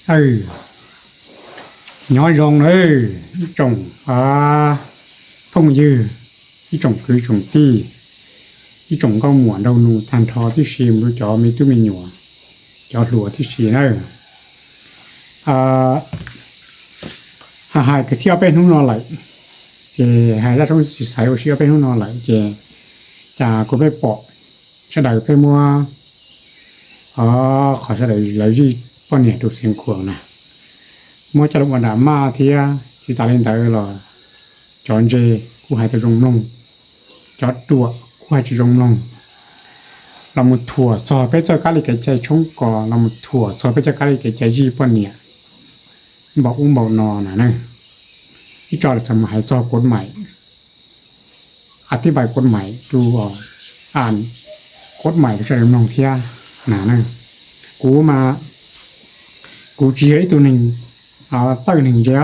Tawg, nyob zoo nawb ib tsoom phooj ywg, ib tsoom kwv tsoom tij, ib tsoom nkauj muam nraug nus tag nrho tib si, mus rau cov me tub me nyuam, cov hluas tib si nawb. Hais kwv txhiaj ob peb hnub no lawm, ces hais zaj tshoob tsis xaiv ua si ob peb hnub no lawm ces cas kuv pheej pom sawv daws pheej muab qhov sawv daws lawv zij poj niam rau Xeev Khuam na, muab coj los ua dram maj thiab. Tsis tas li ntawd los cov ntse kuj hais tsis zoo mloog, cov ruam kuj hais tsis zoo mloog, los mus thuam txog peb txoj kab li kev cai tshoob kos, los mus thuam txog peb txoj kab li kev cai zij poj niam npaum ub npaum no na. Ib tso lawm txog mus hais txog kuv maim, a tib npais kuv maim rau, kuv maim rau sawv daws mloog thiab na. Kuv mas kuv tsis yog ib tug neeg txawj neeg ntse,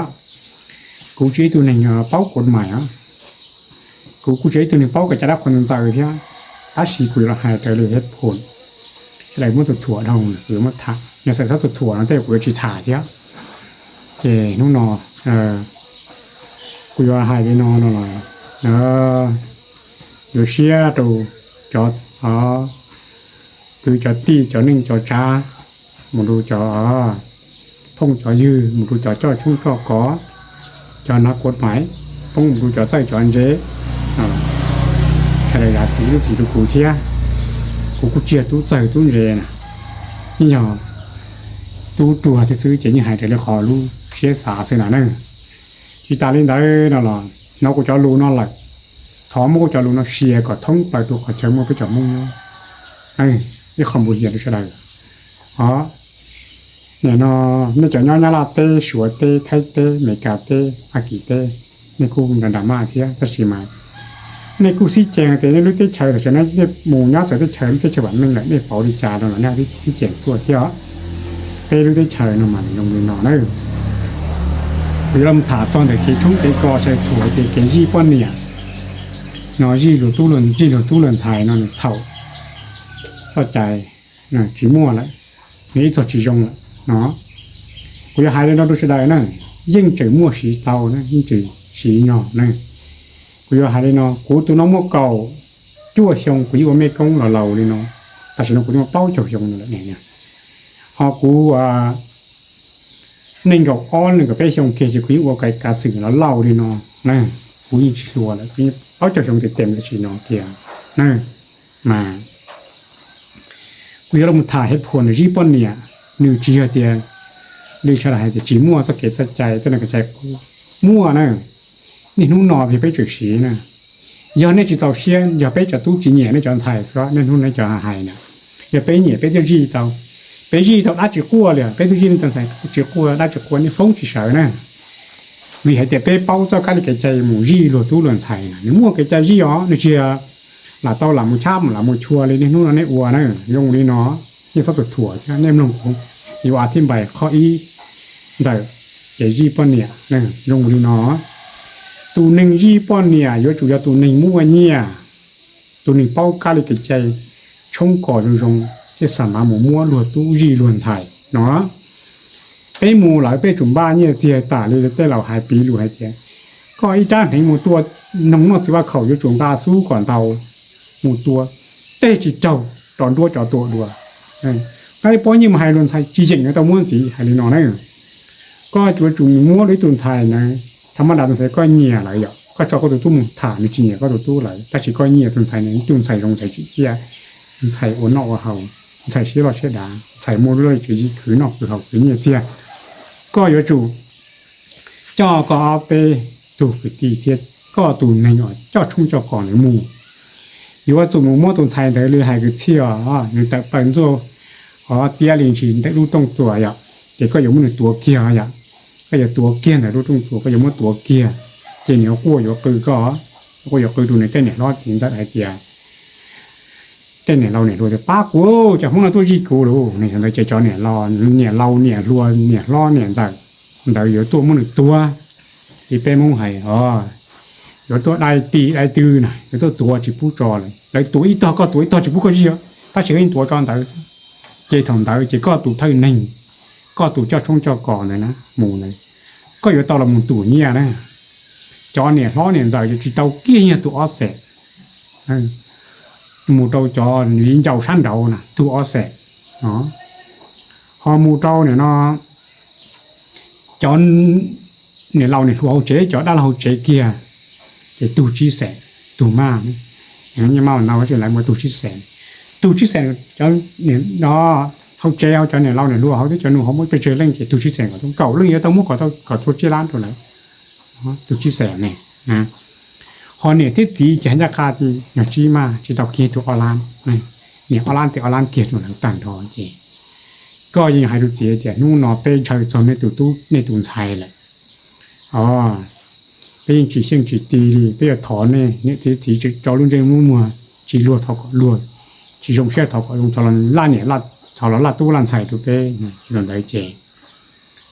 kuv tsis yog ib tug neeg paub kuv maim os, kuv kuj tsis yog ib tug neeg paub kev cai dab qhuas ntxaws thiab, tab sis kuv yuav los hais raws li hej phom, sawv daws muab tus thuam dhau kuv yuav muab tham, yog txawm txhob tus thuam no tej kuv yuav tsis tham thiab. Ces hnub no kuv yuav hais li no no los yuav siab rau cov kwv cov tij, cov neej cov tsav, mus rau cov phooj cov ywg, mus rau cov coj tshoob coj kos, cov nov kuv maim, poob mus rau cov txawj cov ntse, sawv daws zam txim lub txim rau kuv thiab. Kuv kuj tsis yog tub txawj tub ntse na, yeej yog tub ruam thiab xwb ces yeej hais raws li qhov lub siab xav xwb na na. Tsis tas li ntawd no los hnov kuv cov lus no lawm, thov muab kuv cov lus no share kom thoob plaws rau qhov chaw muaj peb cov Hmoob nyob, ib qho npus hiam rau sawv daws. Os, nim no nej cov nyob Nyab Laj teb, Suav teb, Thaib teb, Amelikas teb, Askiv teb, nej kuj nram nram maj thiab tab sis mas nej kuj xib cees tias nej lub teb chaws tam sim no nej mus nyob txawv teb chaws lub teb chaws vam meej lawm nej pauv li cas no los nej xib cees tuaj thiab os. Peb lub teb chaws no mas nws zoo li no na. Kuv yuav los tham txog ntawm kev tshoob kev kos, sawv daws thuam tias kev zij poj niam no, zij luag tub luag, zij luag tub luag ntxhais no nws txhaum txoj cai, tsis muaj lawm, nws ib txog tsis zoo lawm no. Kuv yuav hais li no rau sawv daws na, yeej tseem muaj siv tau na, yeej tseem siv nyog na. Kuv yuav hais li no, kuv tus no muaj kaum cuaj xyoo, kuv yeej ua mej koob los laus li no, tam sim no kuv twb muaj plaub caug xyoo no lawm. Ho kuv nees nkaum ob nees nkaum peb xyoo kiag ces kuv yeej ua kav xwm los laus li no na, kuv yeej tsis hluas lawm, kuv yeej plaub caug xyoo tes tes tam sim no kiag na. Mas kuv yuav los tham hej phom nws zij poj niam, nws tsis yog tias li sawv daws hais tias tsis muaj txoj kev txoj cai, txoj kev cai qub muaj na. Niaj hnub no peb tseem siv na. Yog nej tsis txaus siab, yog peb cov tub tsis nyiam nej cov ntxhais xwb, niaj hnub nej cov hais na, yog peb nyiam peb twb zij tau, peb zij tau dab tsis quaj li, peb twb zij nej cov ntxhais tsis quaj dab tsis quaj, nej foob tsis sawv na. Vim hais tias peb paub txoj kab li kev cai mus zij luag tub luag ntxhais na, nws muaj kev cai zij os, nws tsis yog lam tau lam mus chab lam mus chua li niaj hnub no nej ua na. Zoo li no, nej txhob tus thuam thiab nej mloog kuv yuav a thib npais qhoj ib ntawm kev zij poj niam zoo li no. Tus neeg zij poj niam yuav tsum yog tus neeg muaj nyiaj, tus neeg paub kab li kev cai tshoob kos zoo zoo thiaj xam mas mus muab luag tub zij luag ntxhais no. Peb mus lawm peb tsum npaj nyiaj txiag tas li tej laus hais piv lus hais tias, koj ib rab hneev mus tua noog noj txiv vaj khaum yuav tsum nqa xub kom ntau mus tua, tej tsis raug rau nruab cov tua dua. Koj ib pob nyiaj mus hais luag ntxhais tsis yeem yuav tau muab ntxiv hais li no na. Koj yuav tsum mus muab rau ib tus ntxhais na, thaum maj dam tus ntxhais koj nyiam lawm yom, koj tso koj tus tub mus tham nws tsis nyiam koj tus tub lawm tab sis koj nyiam tus ntxhais na, tus ntxhais zoo ntxhais tsim txiaj, ntxhais ua noj ua haus, ntxhais siab loj siab dav, ntxhais muaj lub laj tswv yim khwv noj khwv haus khwv nyiaj txiag. Koj yuav tsum coj koj ob peb tug kwv tij thiab koj tus neeg uas coj tshoob coj kos ntawd mus. Yuav tsum mus muab tus ntxhais ntawd li hais kwv txhiaj os, nws tawm plaws ntxuaj tiab li ntsis ntawm lub rooj txuas yom, ces koj yuav muab nws tuav kiag yom. Koj yuav tuav kiag ntawm lub rooj txuas, koj yuav muab tuav kiag, ces nws yuav quaj yuav qw koj, quaj yuav qw rau nws tej niam hlob txiv ntxawm hais tias, tej niam laus niam hluas tias pab kuv, cov Hmoob no tuaj zij kuv lauj. Nws xav ntawd ces cov niam laus niam hluas niam hlob niam ntxawm ntawd yuav tuaj muab nws tuav. Li peb Hmoob hais os, yuav tuaj dai tim dai twg na, yuav tuaj tuav tsis pub tso lawm. Lawv tuav ib tog koj tuav ib tog tsis pub koj zij, tab sis koj yeej tuav tso ntawd. Ces thaum ntawd ces koj tus thawj neeg, koj tus coj tshoob coj kos ntawd na mus ntawd, koj yuav tau los mus tus nyiaj na. Cov niam hlob niam ntxawm tsis tau kiag nyiaj tus ob xees, mus rau cov viv ncaus sab nraud na tus ob xees, ho mus rau nim no cov niam laus niam hluas hauv tsev, cov dab laug hauv tsev kiag ces tug tsib xees, tug maj, nyiaj maj ntau lawv muaj tug tsib xees, tug tsib xees, cov hauv tsev hauv cov niam laus niam hluas hauv thiab cov nus hauv muaj pes tsawg leej ces tug tsib xees kom tau, kaum leej yuav tau muab kom tau kom txhua tsib lab rau lawv, tug tsib xees ne. Ho niam thiab txiv ces ncaj qha tias yog tsib maj tsis tau kiag tus ob lab, niam ob lab txiv ob lab kiag rau lawv tag nrho ces koj yeej hais rau txiv tias hnub no peb ntshaw txog nej tus tub nej tus ntxhais lawm, o, peb yeej tsis xyeej tsis ti li, peb yuav thov nej niam txiv txiv tso lub ntsej lub muag tsis luag thov kom luag, tsis zoo siab thov kom zoo, laj niam thov los laj tub laj ntxhais rau peb. Thaum ntawd ces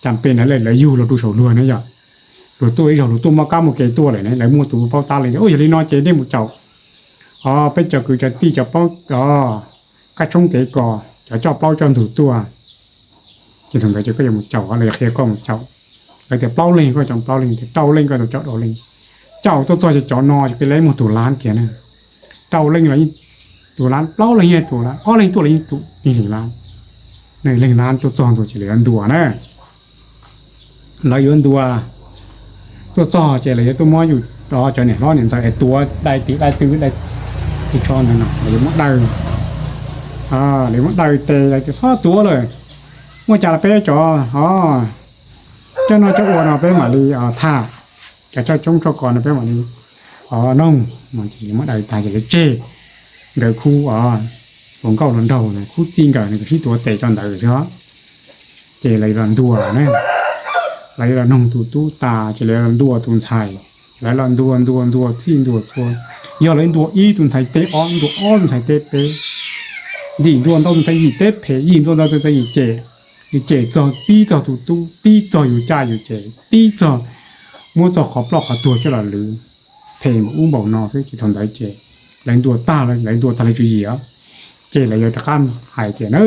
cas pem na lawv yug los rau saum luag na yom, luag tuaj ib zaug luag tuaj muaj kab muaj ke tuaj lawm ne, lawv muaj tus paub tab li tias yog li no ces nej mus caum peb cov kwv cov tij cov paub kab tshoob kev kos cov coj plaub coj ntug tuaj. Ces thaum ntawd ces koj yuav mus caum, lawv yuav qhia koj mus caum. Lawv tias plaub leeg koj caum plaub leeg, tias rau leej koj caum rau leej. Caum tuaj txog ces cov no ces peb lawv muaj tus lab kiag na, rau leej los yeej tus lab, plaub leeg yeej tus lab, ob leeg tuaj los yeej tus yeej leeg lab. Leeg lab tuaj txog ntua ces lawv yuav ntuas na, lawv yuav ntuas, tuaj txog ces lawv yuav tuaj muab yus cov niam hlob niam ntxawm es tuav dai tim dai tw dai tim tsho ntawd no lawv yuav muab daws, lawv muab daws tes lawv tias txhob tuav lawm, muaj cas los peb cov coj noj coj ua no peb mam li tham, cov coj tshoob coj kos no peb mam li noog. Muab daws tag ces lawv tseg, nkawd khub hluas nkauj hluas nraug khub txij nkawm nws sib tuav tes rau ntawd xwb. Ces lawv los ntuas na, lawv los noog tus tub tas ces lawv los ntuas tus ntxhais, lawv los ntuas ntuas ntuas txhij ntuas txhua. Yog lawv ntuas ib tus ntxhais teb ob, ntuas ob tus ntxhais teb peb, yim ntuas ntau tus ntxhais yim teb phem, yim ntuas ntau tus ntxhais yim cem, yus cem txog tib txog tus tub, tib txog yus caj yus ces, tib txog muab txog qhov ploj qhov tuag coj los lwv, phem npaum ub npaum no xwb ces thaum ntawd ces lawv ntuas tag, lawv ntuas tag lawv tswv yim os, ces lawv yuav rov qab hais tias na,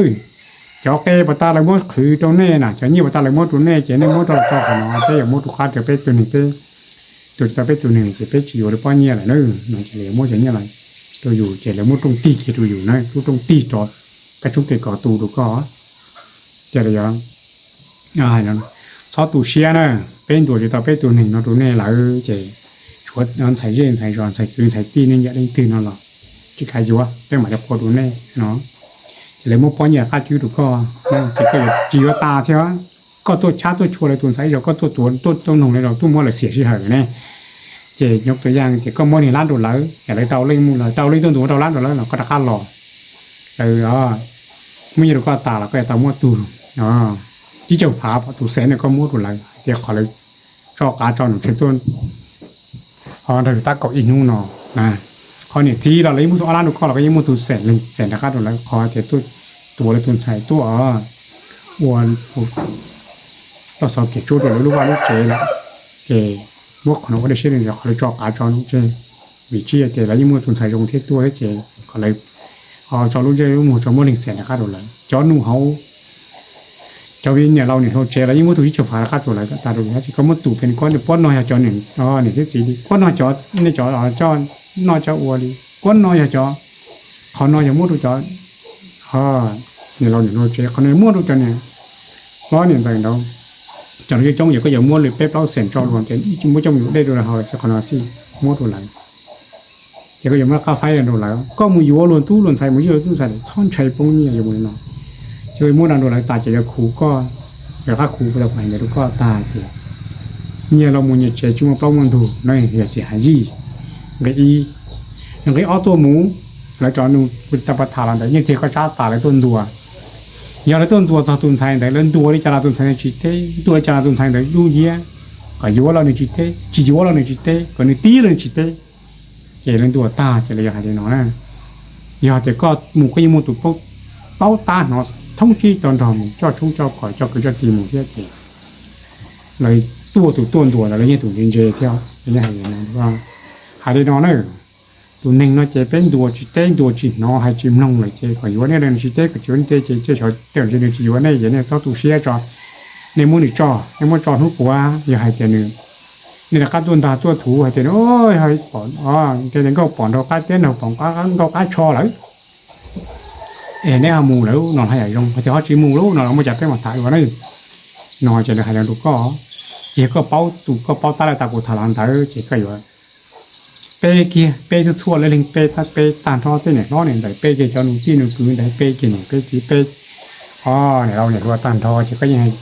cov qe pas tas lawv muab qhwv rau nej na, cov nyiaj pas tas lawv muab rau nej ces nej muab rau tso qhov no, peb yuav muab rau qab rau peb tus neeg, peb tus tsis tau peb tus neeg ces peb tsis yuav lawv pob nyiaj lawm na, no ces lawv yuav muab cov nyiaj lawm rau yus ces lawv muab rooj tig kiag rau yus na, lub rooj tig rov kab tshoob kev kos tu rau koj. Ces lawv yuav txhob tu siab na, peb ntuas tsis tau peb tus neeg no rau nej lawm ces tshuav ntxhais zej ntxhais zos ntxhais kwv ntxhais tij nej nyiam leej twg no los tsis kav yuav, peb mam li qhuas rau nej no. Ces lawv muab pob nyiaj qab cwb rau koj, ces koj yuav tsis yuav tas thiab. Koj tuaj tshab tuaj tshua lawv tus ntxhais zos, koj tuaj tuav tuaj noog lawv los tuaj muab lawv xiam sij hawm lawm ne. Ces nyob tus yaj ces koj muab neeg lab rau lawv, lawv rau leej mus lawm, rau leej tuaj ntuas rau lab rau lawv los koj rov qab los, lawv muab nyiaj rau koj tas los koj yuav tau muab tus tsib caug phav pom tus xees no koj muab rau lawv hais tias qhov lawv tso qav tso num tseg tuaj nrog yus tab kaum ib hnub no. Qhov niam txiv los lawv yeej muab tus ob lab rau koj los koj yeej muab tus xees leeg xees rov qab rau lawv, qhov tias tuaj tuav lawv tus ntxhais tuaj ua loj xov kev tsuab rau lawv lub vaj lub tsev lawm, ces muab qhov no ua dej siab dej ntsws qhov lawv tso qav tso num tseg, vim tsis yog tias lawv yeej muaj tus ntxhais zoo thiab tuaj thiab ces kom lawv tso lub ntsej lub muag tso muab leeg xees rov qab rau lawv. Cov nus hauv cov viv niam laus niam hluas tsev los yeej muab tus tsib caug phav rov qab rau lawv kom tas rau lawv, tab sis koj muab tus pem koj, pob no yog cov niam thiab txiv li, pob no cov nej cov coj noj coj ua li, pob no yog cov, qhov no yog muab rau cov niam laus niam hluas tsev, qhov no yog muab rau cov niam hlob niam ntxawm nraud. Cov no coob coob yog koj yuav muab li peb plaub xees tso luag ces ib tsis muab coj mus yuav dej rau lawv haus xwb, qhov no xij muab rau lawv. Ces koj yuav muab qab faib rau lawv, koj mus yuav luag tub luag ntxhais mus yuav luag tub ntxhais txhob ntshai poob nyiaj yuav mus li no. Ces koj muab rau lawv tas ces yuav khuv koj, yuav qab khuv tau pab ntawd rau koj tag ces nyias los mus nyias tsev tsis muaj plaub muaj ntug no yog tsis hais yij. Nqe ib. Nqe ob tuaj mus, lawv cov nus kuv tau pab tham los ntawd yeej txiag koj tsab tas lawv tuaj ntuas. Yog lawv tuaj ntuas txog tus ntxhais ntawd lawv ntuas li cas los tus ntxhais ntawd tsis teb, ntuas li cas los tus ntxhais ntawd dub nciab, kom yuav los nws tsis teb, tsis yuav los nws tsis teb, kom nws tib los nws tsis teb. Ces lawv ntuas tag ces lawv yog hais li no na, yog tias koj mus koj yeej muaj tus paub tab hnov thoob tsib tau nrog mus coj tshoob coj kos coj kwv coj tij mus thiab ces lawv tuaj tus tuaj ntuas ntawd lawv yeej tus ntse ntse thiab. Hais li no na, tus neeg no ces peb ntuas tsis teb ntuas tsis hnov hais tsis mloog lawm ces kom yuav nej los nws tsis teb, kom tsis yuav nej ces tej zaum nws tsis yuav nej ces nej txhob tu siab tso. nej muab nws tso, nej muab tso hnub puav, yog hais tias nws, nej rov qab tuaj ntag tuaj thuv hais tias, pom, nkauj pom nraug qab tiab nraug pom nkauj qab tsho lawm, es neb ho mus lawm no haj yam zoo, hos tias ho tsis mus lawm no los muaj cas peb mam tham dua nawb. No ces lawv hais li no rau koj, ces yog koj paub tus, koj paub tab lawm tas kuv tham los ntawd ces koj yuav, peb kiag peb txhua txhua leej peb, peb tag nrho tej niam hlob niam ntxawm peb kiag cov nus tij nus kwv ntawd peb kiag niam peb txiv peb, o, niam laus niam hluas tag nrho ces koj yeej,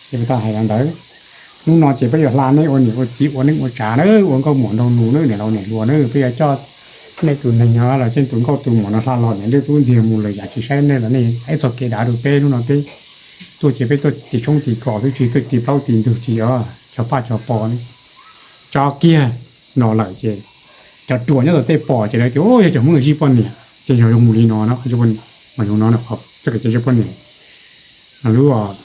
ces peb tau hais los ntawd. Hnub no ces peb yuav hla nej ua niam ua txiv ua neej ua tsav na, ua nkauj muam nraug nus na, niam laus niam hluas na, peb yuav coj nej tus neeg no los coj tus nkauj tus muam no hla los niam lwj tub ntiag mus lawm yam tsis saib nej los nej ib txog kev dav rau peb. Hnub no peb tuaj ces peb tuaj tis tshoob tis kos xwb tsis tuaj tis plaub tis ntug tsis yog cog paj cog pos ne. Tso kiag no lawm ces cov ruam nyob tom tej pom ces lawv tias, yog cov Hmoob no zij poj niam ces yog zoo mus li no na, qhov zoo no, txoj kev cai zij poj niam, lub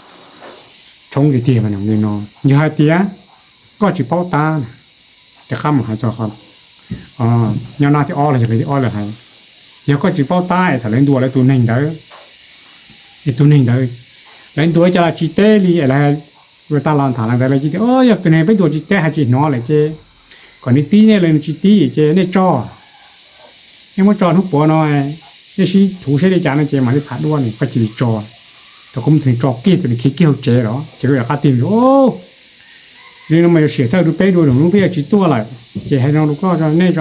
tshoob tiag tiag mas li no. Yog hais tias koj tsis paub tab, rov qab mus hais txog nyob nab thib ob los yog li thib ob lawm hais, yog koj tsis paub tab es thaum lawv ntuas lawv tus neeg ntawd, es tus neeg ntawd lawv ntuas cas los tsis teb li es lawv ua tag los tham lawv ntawd lawv cia li tias, yog tus neeg peb ntuas tsis teb hais tsis hnov lawm ces kom nws tib nej los nws tsis tib ces nej tso, nej muab tso hnub puav no, nej sib thuv saib li cas no ces mam li tham dua ne, koj cia li tso. Thaum koj muab tus neeg tso kiag tus neeg khiav kiag hauv tsev los ces koj rov qab tig, li no mas yuav sim txawj rau peb dua, lwm hnub peb yuav tsis tuaj lawm ces hais no rau koj, nej,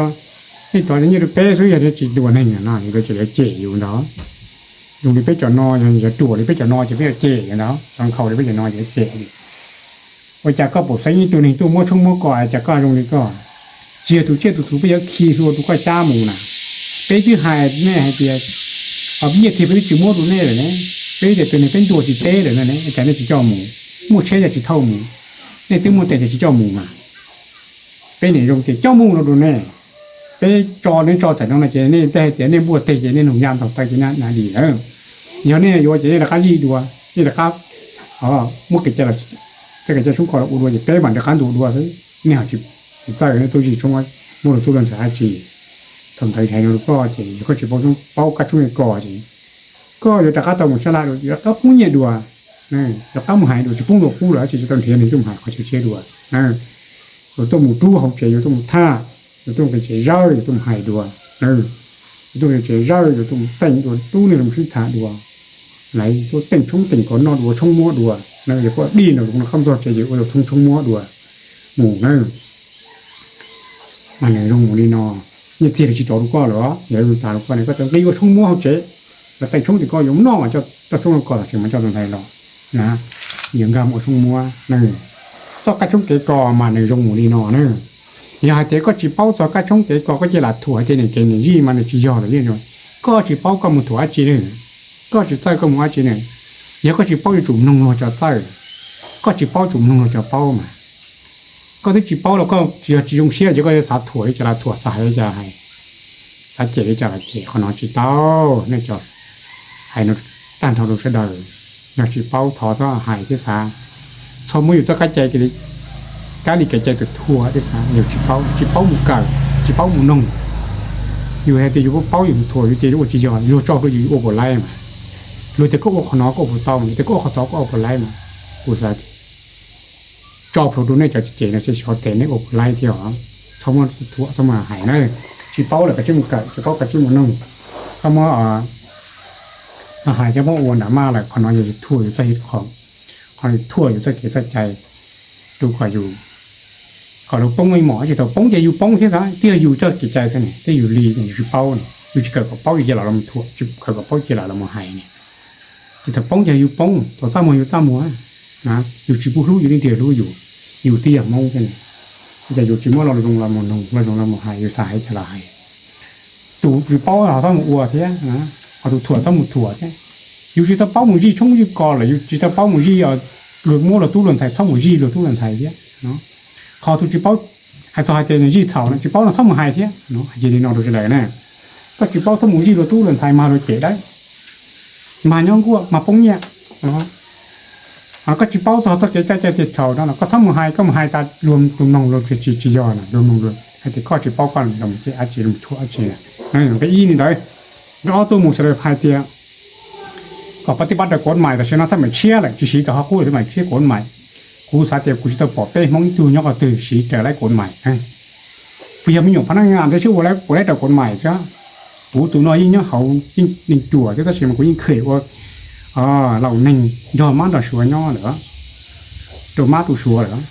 nej tso nyiaj rau peb xwb yog tsis ntuas neeg no ces lawv cem yus ntag. Zoo li peb cov no, yog ruam li peb cov no ces peb yuav cem yus ntag, tso nkhaus li peb cov no ces cem li. Ua cas koj pom xeeb ib tug neeg tuaj muab tshoob muab kos es cas koj zoo li koj, tsis yog tus tsiaj tus txhu peb yuav khi hlua rau koj cab mus na. Peb twb hais nej hais tias nyiaj txiag peb twb tsis muab rau nej lawm ne, peb tias tus neeg peb ntuas tsis teb lawm no ne, cas nej tsis coj mus? Muaj tsheb yog tsis thauj mus, nej twb muaj tes ces tsis coj mus mas. Peb niam zoo tias coj mus no rau nej, peb tso nej tso txawm no no ces nej tej hais tias nej npuaj teg ces nej nug yaj ntog taw ces na dim lawm. Yog nej yuav ces nej rov qab zij dua, nej rov qab muab kev cai, txoj kev cai tshoob kos los ua dua ces peb mam rov qab ntuas dua xwb. Nej ho tsis txawj, nej tuaj zij tshoob muab rau tub rau ntxhais dab tsi? Thaum ntawd hais no rau koj ces yog koj tsis paub kab tshoob kos ces koj yuav rov qab tau mus sab laj dua, yuav rov qab poob nyiaj dua, rov qab mus hais dua, tsis poob dua qub lawm ces tsis tau nrhiav neeg tuaj mus hais qhov chaw tshiab dua. Yuav tuaj mus rub hauv tsev, yuav tuaj mus thaj, yuav tuaj mus kev tsev zawj, yuav tuaj mus hais dua, yuav tuaj mus kev tsev zawj, yuav tuaj mus teem dua, rub neeg los sib tham dua, lawv tuaj teem tshoob teem kos noj dua, tshoob muab dua na, yog koj dij no los qab ntxog tsev ces ua tshoob tshoob muab dua mus na. Mas nws zoo mus li no, nyiaj txiag los tsis rov rau koj lawm, yog tas rau koj ne koj tau nqi ua tshoob muab hauv tsev, los teem tshoob ces koj yuav noj mas coj tshoob kos los tsev mas coj tus ntxhais los na, yuav nkag mus ua tshoob muab na. Txoj kab tshoob kev kos mas nws zoo mus li no na. Yog hais tias koj tsis paub txog kab tshoob kev kos koj cia li lam thuam hais tias niam kev niam zij mas nws tsis yog lawm. Koj tsis paub koj mus thuam dab tsi ne, koj tsis txawj koj mus dab tsi ne. Yog koj tsis paub yuav tsum mloog luag cov txawj, koj tsis paub tsum mloog luag cov paub mas. Koj twb tsis paub los koj tsis yog tsis zoo siab ces koj xav thuam li cas los thuam, xav hais li cas los hais, xav cem li cas los cem, qhov no tsis tau. Nej cov hais no tag nrho rau sawv daws, yog tsis paub thov txhob hais thiab xav, txhob muab yus txoj kab cai, kab li kev cai tus thuam thiab xav, yog tsis paub, tsis paub mus kawm, tsis paub mus noog. Yus hais tias yus paub, yus mus thuam yus tias ua tsis yog, luag tso rau yus ua puas laib mas. Luag tias koj ua qhov no koj ua puas tau, luag tias koj ua qhov tod koj ua puas laib mas. Kuv xav tso plhuav rau nej cov cem no, xyov tes nej ua puas laib thiab os. Txhob muab thuam, txhob muab hais na. Tsis paub lawm kav tsij mus kawm, tsis paub kav tsij mus noog. Txhob muab hais, txhob muab ua nram maj lawm, qhov no yog thuam yus txoj hauv, qhov no thuam yus txoj kev txoj cai, rau kom yus, kom luag poob meej mom, tsis tau poob ces yus poob thiab, twb yog yus txoj kev cai xwb ne, twb yus li yus tsis paub ne, yus tsis kawm kom paub yus cia li los mus thuam, tsis kawm kom paub cia li los mus hais ne. Tsis tau poob ces yus poob, thaum txaj muag yus txaj muag, yus tsis pub hlub yus leej twg hlub yus, yus twb yog Hmoob thiab ne. Ces yus tsis muab lo lus zoo los mus noog, lo zoo los mus hais, yus xav hais cas los hais. Tus tsis paub ho txhob mus ua thiab, ho tus thuam txhob mus thuam thiab. Yus tsis tau paub mus zij tshoob zij kos lawm, yus tsis tau paub mus zij, luag muab luag tub luag ntxhais txhob mus zij luag tub luag ntxhais thiab. Ho tus tsis paub, hais txog hais tias nws zij txhaum no tsis paub no txhob mus hais thiab. Hais li no rau sawv daws na, koj tsis paub txhob mus zij luag tub luag ntxhais mas luag cem dawb, mas nyob nkuaj mas poob nyiaj. Koj tsis paub txog txoj kev cai cai tias txhaum no los koj txhob mus hais, koj mus hais tas luag tus mloog luag tsis, tsis yog na, luag mloog luag hais tias koj tsis paub, koj los mus cem dab tsi, los mus thuam dab tsi. Nqe ib li ntawd. Nqe ob tuaj mus sawv daws hais tias Kom pab tij pab raws kov mais tam sim no xab maim tshiab lawm, tsis siv txog qhov qub xab maim tshiab kov mais. Kuv xav tias kuv tsis tau pom peb Hmoob ib tug nyob qhov twg siv raws laib kov mais. Puas yog me nyuam phab nab ngas ntawd sib ua lawv puas laib raws kov mais xwb. Kuv tus no yeej nyob hauv yeej neeg ruam thiab tab sis mas kuv yeej khem ua laus neeg nrog mab nrog suav nyob lawm, rau mab rau suav lawm.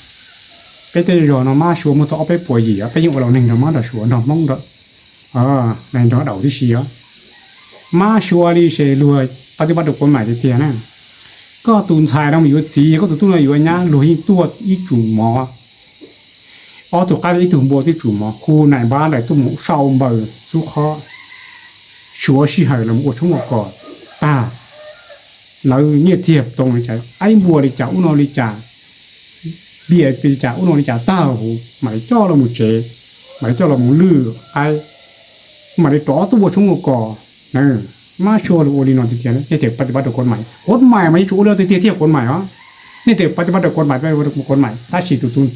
Peb tej zos no mab suav muaj txog ob peb puas yim, peb yeej ua laus neeg nrog mab nrog suav nrog Hmoob nrog daus tib si os. Mab suav li ces luag pab tij pab raws kov mais tiag tiag na. Koj tus ntxhais no mus yuav txiv, koj tus tub no yuav nyab, luag yeej tuaj ib tsum mov, ob tug qaib ib tug npua tib tsum mov, hu nais npab ntais tuaj mus sau npaws xub qhob, suav sij hawm los ua tshoob ua kos tag, lawv nyiaj txiag tau li cas, qaib npua li cas, ub no li cas, npias li cas, ub no li cas tag huv mam li coj los mus tsev, mam li coj los mus lwj qaib, mam li rov tuaj ua tshoob ua kos. Mab suav luag ua li no tiag tiag, nej tias pab tij pab raws kov mais, kov mais mas yeej tsuas ua li no tiag tiag thiaj kov mais os. Nej tias pab tij pab raws kov mais, kov mais tab sis tus tub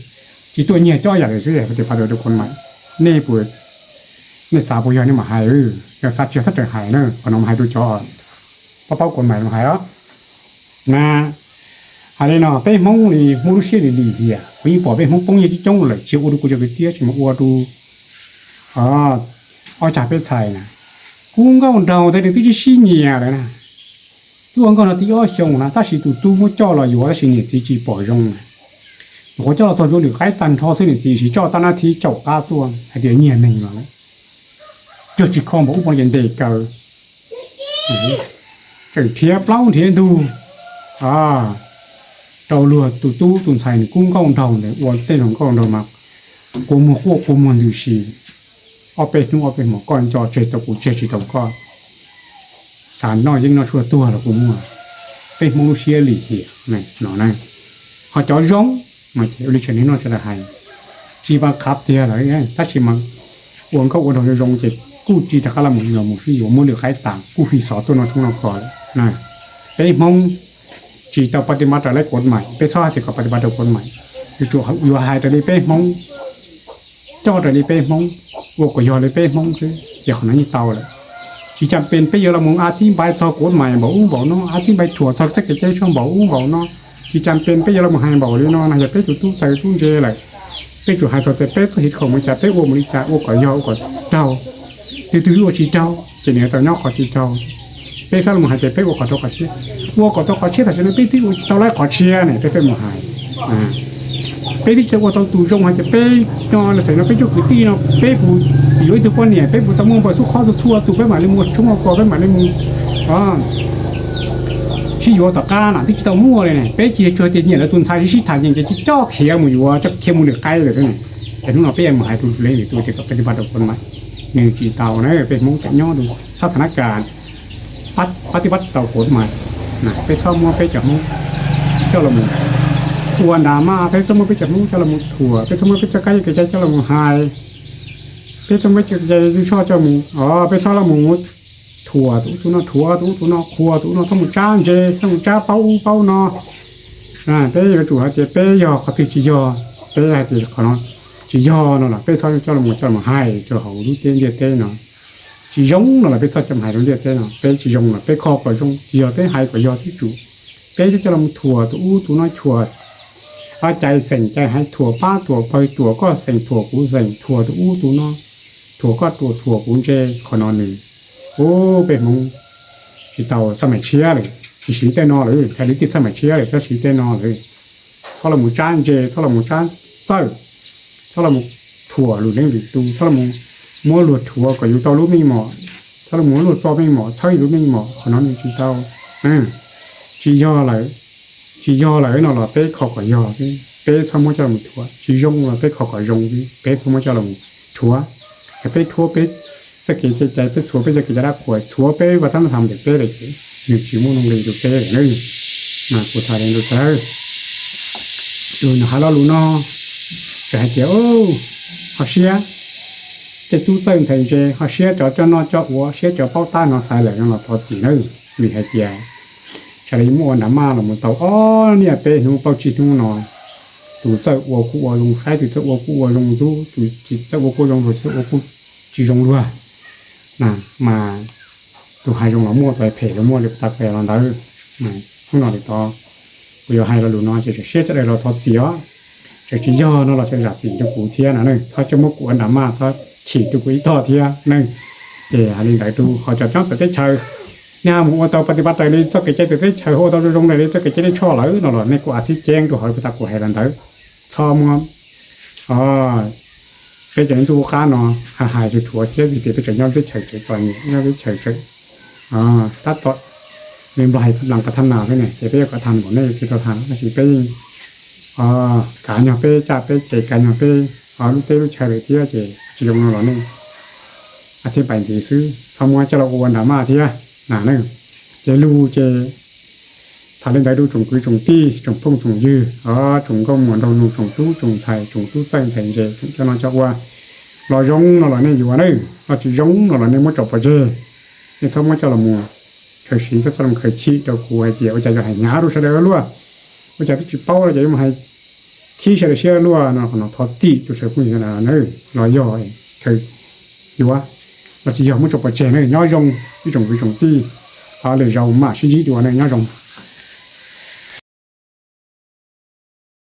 tsis tuaj nyiag cob yam li xwb, pab tij pab raws kov mais. Nej puas, nej xav puas yog nej mam hais, yog xav tsis yog txhob tseem hais na, qhov no mas hais rau cov paub paub kov mais los hais os. Na, hais li no peb Hmoob li muaj lub siab li lim hiam, kuv yeej pom peb Hmoob poob nyiaj coob coob lawm tsis ua rau kuv cov kwv tij tsis mus ua rau ob cag peb txhais na. Kub nkauj nraug ntawd nws twb sib sib nyiam lawm na, twb ua nkauj no tib ob xyoo na tab sis tus tub muab coj los yuav tab sis niam txiv tsis pom zoo na. Nyuam qhuav coj los txog ntsuab lwm qaib tag nrho xwb niam txiv sim coj tab nab thib caum qab tuaj hais tias nyiag neeg los lawm, cog tsis kho npaum ub poob ces ntes kaw, tseem nrhiav plaub nrhiav ntug rau luag tus tub tus ntxhais nws kub nkauj nraug ntawd ua tej no nkauj nraug mas kua muag quaj kua muag ntws si, ob peb hnub ob peb hmo koj nco tseg tau kuv tseg tsis tau koj, xav noj yeeb noj tshuaj tuag los kuj muaj. Peb Hmoob lub siab lim hiam no na. Ho cov zoo mas ua li tsham niag no sawv daws hais, tsis vas khav tiag lawm tab sis mas ua nkauj ua nraug zoo zoo ces kuj tsis rov qab los mus sib yuav muab lwm qaib tas kuj fi xov tuaj noj tshoob noj kos lawm. Peb Hmoob tsis tau pab tij pab raws laib kov mais, peb txhob hais tias kom pab tij pab raws kov mais, yuav tsum yuav hais raws li peb Hmoob, coj raws li peb Hmoob, ua kom yog li peb Hmoob xwb ces qhov no yeej tau lawm. Tsis cas pes peb yuav los mus a tib npais txog kov mais npaum ub npaum no, a tib npais thuam txog txoj kev cai tshuaj npaum ub npaum no, tsis cas pes peb yuav los mus hais npaum li no no yog peb tus tub txawj tub ntse lawm. Peb tsum hais txog tias peb txoj haiv khaum mus cas peb ua mus li cas ua kom yog ua kom raug. Tus twg ua tsis raug ces nws tau nyob qhov tsis raug. Peb txhob los hais tias peb ua kom tau qhov tshiab, ua kom tau qhov tshiab tam sim no peb twb ua tsis tau laib qhov tshiab ne peb peb mus hais. Peb twb tsis tau ua tau tus zoo hais tias peb no los txawm no peb cov kwv tij no peb puas yuav ib tug poj niam, peb puas tau muaj npaws xub qhob txhua txhua tus peb mam li mus ua tshoob ua kos peb mam li mus sib yuav tom qab na twb tsis tau muaj li ne. Peb cia tsuas tias nyiam lawv tus ntxhais sib sib tham nyeem ces coj khiav mus yuav, coj khiav mus lwm qaib lawm xwb ne. Es hnub no peb yuav mus hais rau leej lwm tus tias kom pab tij pab raws kov mais, nws tsis tau na. Peb Hmoob tseem nyob rau sab tha nab kas, pab tij pab tsis tau kov mais, peb txhob muab peb cov Hmoob coj los mus ua nra maj, peb txhob muab peb cov Hmoob coj los mus thuam, peb txhob muab peb txoj kab yog kev cai coj los mus hais, peb txhob muab peb cov kev cai zej zog coj mus, peb txhob los mus thuam tus ub tus no, rhuav tus ub tus no, qhuas tus ub no, txhob mus tsab ntse, txhob mus tsab paub ub paub no. Peb yuav tsum hais tias peb yog qhov twg tsis yog, peb hais tias qhov no tsis yog no los peb txhob coj los coj los hais rau hauv lub teb ntiaj teb no. Tsis zoo no los peb txhob coj mus hais rau ntiaj teb no, peb tsis zoo los peb kho kom zoo, tsis yog peb hais kom yog tib tsum. Peb txhob coj los thuam tus ub tus no, thuam cai xeem cai haiv, thuam pab thuam pawg, thuam koj xeem thuam kuv xeem, thuam tus ub tus no, thuam koj ruam thuam kuv ntse, qhov no nws, u, peb Hmoob tsis tau xab maim tshiab lawm, tsis siv tej no lawm, hais li tej xab maim tshiab lawm, txhob siv tej no lawm. Txhob los mus tsab ntse, txhob los mus tsab txawj, txhob los mus thuam lwm leej lwm tus, txhob los muab luag rhuav kom yus tau lub meej mom, txhob los muab luag txo meej mom, txhawb yus lub meej mom, qhov no nws tsis tau. Tsis yog lawm, tsis yog lawm no los peb kho kom yog xwb, peb txhob muab coj los thuam. Tsis zoo los peb kho kom zoo xwb, peb txhob muab coj los rhuav. Yog peb rhuav peb txoj kev cai, peb txhuav peb txoj kev cai dab qhuas, txhuav peb vaj txab nab tham ntawm peb lawm ces nws tsis muaj nuj nqis rau peb lawm na. Mas kuv tham li ntawd, tus nws hais lo lus no txawm hais tias ho siab, tej tub txawj ntxhais ntse, ho siab cov coj noj coj ua, siab cov paub tab no xaiv lawm no los thov txim nawb. Vim hais tias sawv daws muab ua nram maj los mus tau ob niaj peb hnub plaub tsib hnub no, tus txawj ua kuj ua zoo saib, tus txawj ua kuj ua zoo ntxub, tus tsis txawj ua kuj zoo luag, tsis txawj ua kuj tsis zoo luag. Mas Tus hais zoo los muaj, tus hais phem los muaj li, kuv tau qhia los ntawd. Hnub no li tod kuv yuav hais lo lus no ces tseem siab sawv daws los thov txim os. Tseem tsis yog no los sawv daws zam txim rau kuv thiab no ne, txhob coj muab kuv ua nram maj, txhob chim rau kuv ib tog thiab ne. Ces hais li ntawd rau ho cov nyob txawv teb chaws, nej ho mus ua tau pas tis pas taws li txoj kev cai txawv teb chaws, ua tau zoo zoo li txoj kev cai nej tshoj lawm no los nej kuj a xib ceeb rau hauv li tau kuv hais los ntawd. Txhob muab peb cov ntuj qab no hais hais tsuag tsuav thiab vim tias peb tseem nyob teb chaws tseem txom nyem, nyob teb chaws tseem tab tom li Nplog hais laas ka tha nas xwb ne, ces peb yuav ka tha npaum nej tsis tau tha, tab sis peb yeej kav nyog peb caj peb ces, kav nyog peb lub teb lub chaw lawm thiab ces tsis zoo no los nej a thiab pais ntxiv xwb, txhob muab coj los ua nram maj thiab na ne. Ces lus ces tham li ntawd rau tsoom kwv tsoom tij, tsoom phooj tsoom ywg, tsoom nkauj muam nraug nus, tsoom tub tsoom ntxhais, tsoom tub txawj ntxhais ntse, tsoom coj noj coj ua. Los zoo no los nej yuav ne, los tsis zoo no los nej muab tso pov tseg. Nej txhob muab coj los mus khaws siv, txhob coj los khaws chim rau kuv hais tias ua cas yuav hais hnyav rau sawv daws luaj, ua cas twb tsis paub los cas yuav mus hais khib sawv daws siab luaj no. Qhov no thov txim rau sawv phooj ywg na, los yog khaws yuav, los tsis yog muab tso pov tseg ne. Nyob zoo ib tsoom kwv tsoom tij, lwm zaus mam sib ntsib dua ne, nyob zoo.